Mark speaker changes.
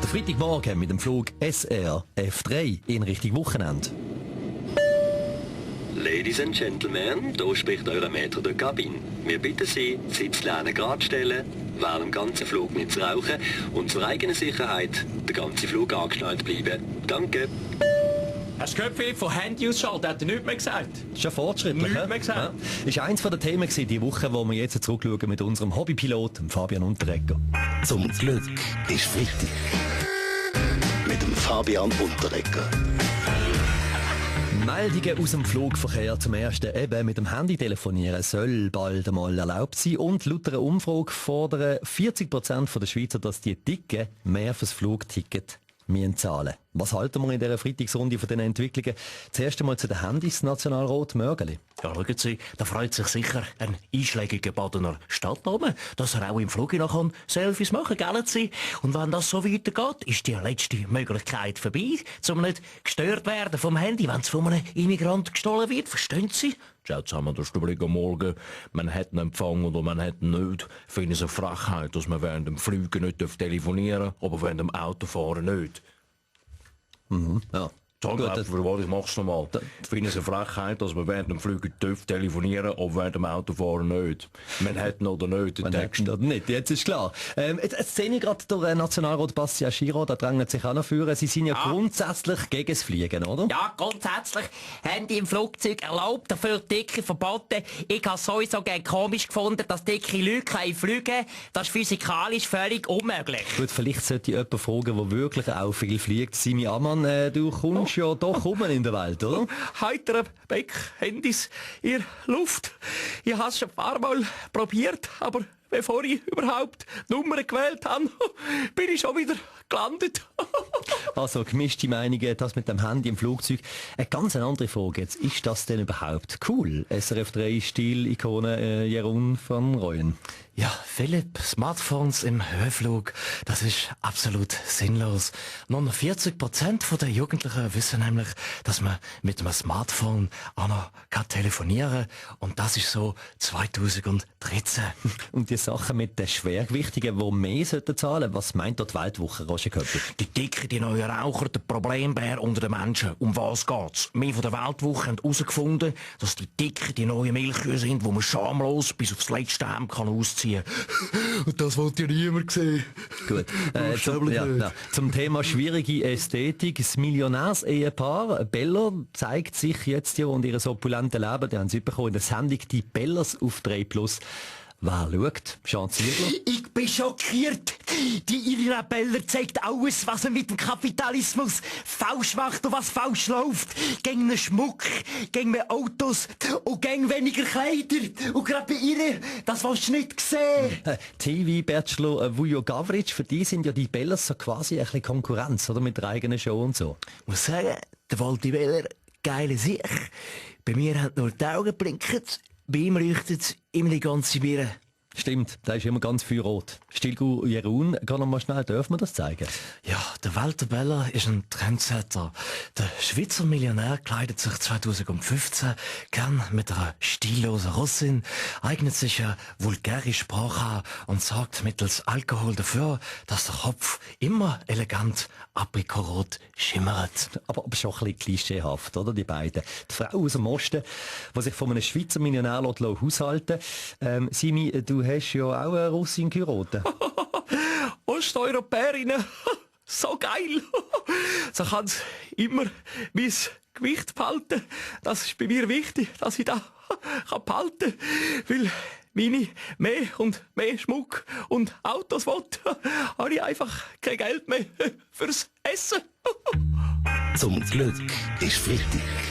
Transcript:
Speaker 1: Freitagmorgen mit dem Flug SRF3 in Richtung Wochenende.
Speaker 2: Ladies and Gentlemen, hier spricht euer Maître de Cabine. Wir bitten Sie, Sitzlehne gerade stellen, während dem ganzen Flug nicht zu rauchen und zur eigenen Sicherheit den ganzen Flug angeschnallt bleiben. Danke.
Speaker 3: Hast du Köpfe von Handy ausschalten? Hat er nichts mehr gesagt?
Speaker 1: Das ist ja fortschrittlich.
Speaker 3: Nichts mehr gesagt.
Speaker 1: Ja. Das war eins der Themen diese Woche, wo wir jetzt zurückschauen mit unserem Hobbypilot, Fabian Unterreger.
Speaker 4: Zum Glück ist Freitag. Mit dem Fabian Unterreger.
Speaker 1: Meldungen aus dem Flugverkehr zum ersten. Eben mit dem Handy telefonieren soll bald einmal erlaubt sein. Und laut einer Umfrage fordern 40% der Schweizer, dass die Dicken mehr fürs Flugticket zahlen. Was halten wir in dieser Freitagsrunde von diesen Entwicklungen? Zuerst einmal zu den Handys, Nationalrat Mörgeli.
Speaker 5: Ja, schauen Sie, da freut sich sicher ein einschlägiger Badener Stadtname, dass er auch im Flug noch Selfies machen kann, gell Sie? Und wenn das so weitergeht, ist die letzte Möglichkeit vorbei, um nicht gestört werden vom Handy, wenn es von einem Immigrant gestohlen wird, verstehen Sie? Schaut zusammen, das ist der Blick am Morgen. Man hat einen Empfang oder man hat ihn nicht. Finde es eine Frechheit, dass man während dem Fliegen nicht telefonieren darf, aber während dem Autofahren nicht.
Speaker 1: Ja.
Speaker 5: Ich mach's nochmal. Ich finde es eine Frechheit, dass man während dem Fliegen telefonieren darf, aber während dem Autofahren nicht. Man hat ihn oder nicht, den Text.
Speaker 1: Oder nicht, jetzt ist klar. Jetzt sehe ich gerade durch Nationalrat Bastian Schiro, da drängt sich auch noch führen. Sie sind ja grundsätzlich gegen das Fliegen, oder?
Speaker 6: Ja, grundsätzlich. Handy im Flugzeug erlaubt, dafür dicke verboten. Ich habe sowieso gern komisch gefunden, dass dicke Leute fliegen können. Das ist physikalisch völlig unmöglich.
Speaker 1: Gut, vielleicht sollte ich jemanden fragen, der wirklich auch viel fliegt. Simi Ammann, du kommst ja doch rum in der Welt, oder?
Speaker 5: Heiterer Beck, Handys in Luft. Ich habe es schon ein paar Mal probiert, aber bevor ich überhaupt die Nummer gewählt habe, bin ich schon wieder gelandet.
Speaker 1: Also gemischte Meinungen, das mit dem Handy im Flugzeug. Eine ganz andere Frage jetzt. Ist das denn überhaupt cool? SRF 3 Stil-Ikone Jeroen van Rooyen.
Speaker 5: Ja, Philipp, Smartphones im Höhenflug, das ist absolut sinnlos. Nur noch 40% der Jugendlichen wissen nämlich, dass man mit einem Smartphone auch noch telefonieren kann. Und das ist so 2013.
Speaker 1: Und die Sachen mit den Schwergewichtigen, die mehr zahlen sollten, was meint dort die Weltwoche, Roger Köppel?
Speaker 5: Die Dicken, die neuen Raucher, der Problembär unter den Menschen. Um was geht's? Wir von der Weltwoche haben herausgefunden, dass die Dicken die neuen Milchkühe sind, die man schamlos bis aufs letzte Hemd ausziehen kann. Und das wollte ja niemand sehen.
Speaker 1: Gut. Zum Thema schwierige Ästhetik. Das Millionärs-Ehepaar Beller zeigt sich jetzt hier und ihres opulenten Leben. Die haben sie bekommen in der Sendung «Die Bellers» auf 3+. Wer schaut? Jean Ziegler?
Speaker 6: Ich bin schockiert. Die Irina Beller zeigt alles, was er mit dem Kapitalismus falsch macht und was falsch läuft. Gegen mehr Schmuck, gegen mehr Autos und gegen weniger Kleider. Und gerade bei ihr, das willst du nicht sehen.
Speaker 1: TV-Bachelor Vujo Gavric, für die sind ja die Bellers so quasi ein bisschen Konkurrenz, oder? Mit der eigenen Show und so.
Speaker 5: Ich muss sagen, der Walti Beller, geile Sicht. Bei mir hat nur die Augen geblinkt. Bei ihm leuchtet immer die ganze Birne.
Speaker 1: Stimmt, da ist immer ganz viel rot. Stilgu Jeroen, geh noch mal schnell, dürfen wir das zeigen?
Speaker 5: Ja, der Walter Beller ist ein Trendsetter. Der Schweizer Millionär kleidet sich 2015 gern mit einer stillosen Russin, eignet sich eine vulgäre Sprache an und sorgt mittels Alkohol dafür, dass der Kopf immer elegant aprikorot schimmert.
Speaker 1: Aber schon ein bisschen klischeehaft, oder, die beiden? Die Frau aus dem Osten, die sich von einem Schweizer Millionär haushalten lässt. Simi, du hast ja auch eine Russin geheiratet.
Speaker 5: Osteuropäerinnen, so geil. So kann es immer mein Gewicht behalten. Das ist bei mir wichtig, dass ich das behalten kann. Weil meine mehr und mehr Schmuck und Autos will, habe ich einfach kein Geld mehr fürs Essen.
Speaker 4: Zum Glück ist Freitag.